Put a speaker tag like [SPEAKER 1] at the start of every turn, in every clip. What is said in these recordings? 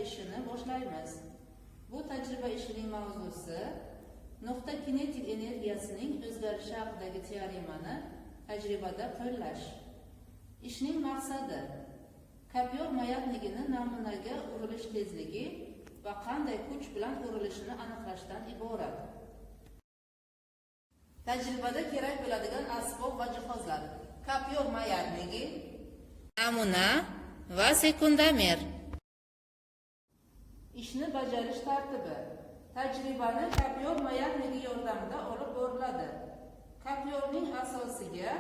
[SPEAKER 1] ishini boshlaymiz. Bu tajriba ishining mavzusi nuqta kinetik energiyasining o'zgarishi haqidagi teoremani tajribada qo'llash. Ishning maqsadi kopyor mayatnigini namunaga urilish tezligi va qanday kuch bilan urilishini aniqlashdan iborat. Tajribada kerak bo'ladigan asbob va jihozlar: kopyor mayatnigi, namuna va sekundomer. Ishni bajarish tartibi. Tajribani kopyor mayatnigi yordamida olib boriladi. Kopyorning asosiga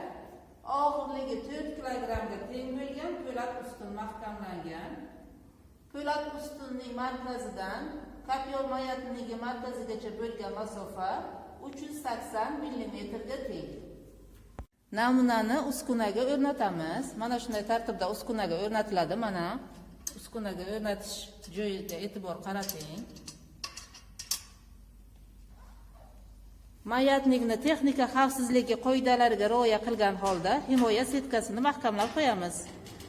[SPEAKER 1] og'irligi 4 kilogrammga teng bo'lgan po'lat ustun mahkamlangan. Po'lat ustunning markazidan kopyor mayatnigi markazigacha bo'lgan masofa 380 millimetrga teng. Namunani uskunaga o'rnatamiz. Mana shunday tartibda uskunaga o'rnatiladi. Mana uskunaga o'rnatish joyiga e'tibor qarating. Mayatnikni texnika xavfsizligi qoidalariga rioya qilgan holda himoya setkasini mahkamlab qo'yamiz.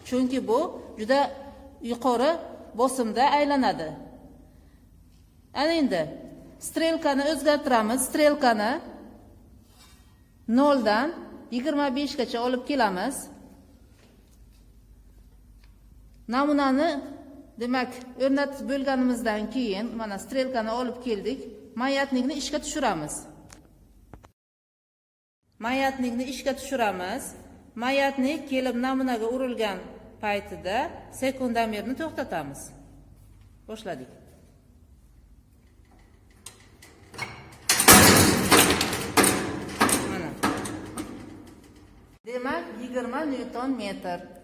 [SPEAKER 1] Chunki bu juda yuqori bosimda aylanadi. Ana endi strelkani o'zgartiramiz. Strelkani 0 dan 25 gacha olib kelamiz. Namunani demak o'rnatib bo'lganimizdan keyin mana strelkani olib keldik. Mayatnikni ishga tushiramiz. Mayatnikni ishga tushiramiz. Mayatnik kelib namunaga urilgan paytida sekundomerni to'xtatamiz. Boshladik. Mana. Demak, 20 newton metr.